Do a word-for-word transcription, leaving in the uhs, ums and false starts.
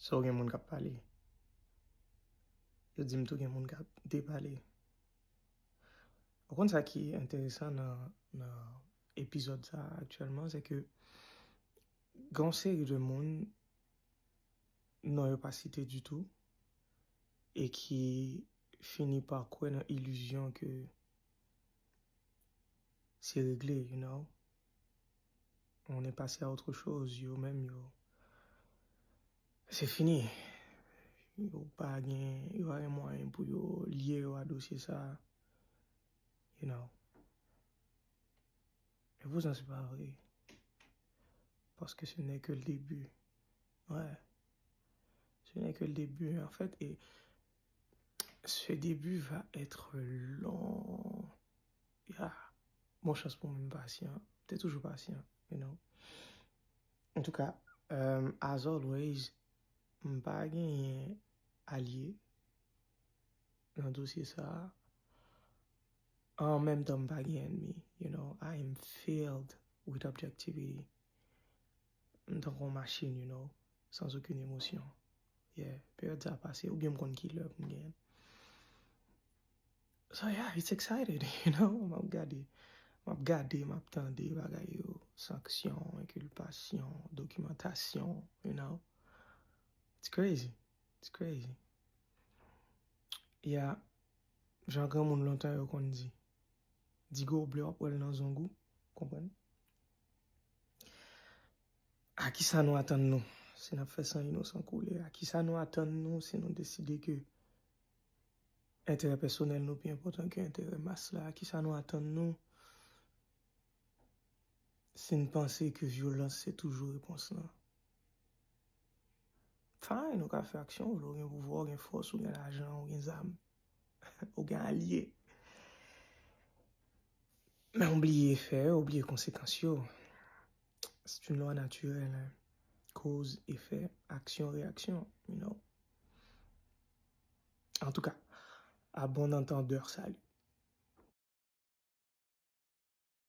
So gen moun k ap pale. Yo di m tou gen moun k ap depale. Ou konn sa ki enteresan nan, nan epizòd sa aktyèlman, se ke gen yon seri de moun non yo pa site ditou e ki fini pa kwè nan ilizyon ke se regle, you know. On est passé à autre chose, yo menm yo. Se fini. Yo pa gen, yo pa gen mwayen pou yo lye yo a dosye sa, you know. Et pourtant, c'est pas vrai. Parce que ce n'est que le début. Ouais. Ce n'est que le début, en fait. Et ce début va être long. Yeah. Bon chans pou moun pasyan. Te toujou pasyan, you know. En tout cas, euh, as always, m pa genyen alye nan dosye sa a. An menm tan, m pa gen ènmi, you know. I am filled with objectivity. M tankou yon machin, you know, sans aucune émotion. Yeah, peryòd sa a pase, oubyen m konn ki lè pou m genyen. So yeah, it's excited, you know. M ap gade, m ap gade, m ap tande bagay yo, sanksyon, enkilpasyon, dokimantasyon, you know. It's crazy. It's crazy. Yeah, jan granmoun lontan yo konn di, di goblè w ap wè l nan zong ou, konprann? A kisa nou atann nou si n ap fè san inosan koule? A kisa nou atann nou si nou deside ke enterè pèsonèl nou pi enpòtan ke enterè mas la? A kisa nou atann nou si n panse ke vyolans se toujou repons lan? Fine, ou ka fè aksyon, ou vle, ou gen pouvwa, ou gen fòs, ou gen lajan, ou gen zam, ou gen alye. Men ou bliye efè yo, ou bliye konsekans yo. C'est une loi naturelle, hein. Cause, effet, action, réaction, you know. En tout cas, à bon entendeur, salut.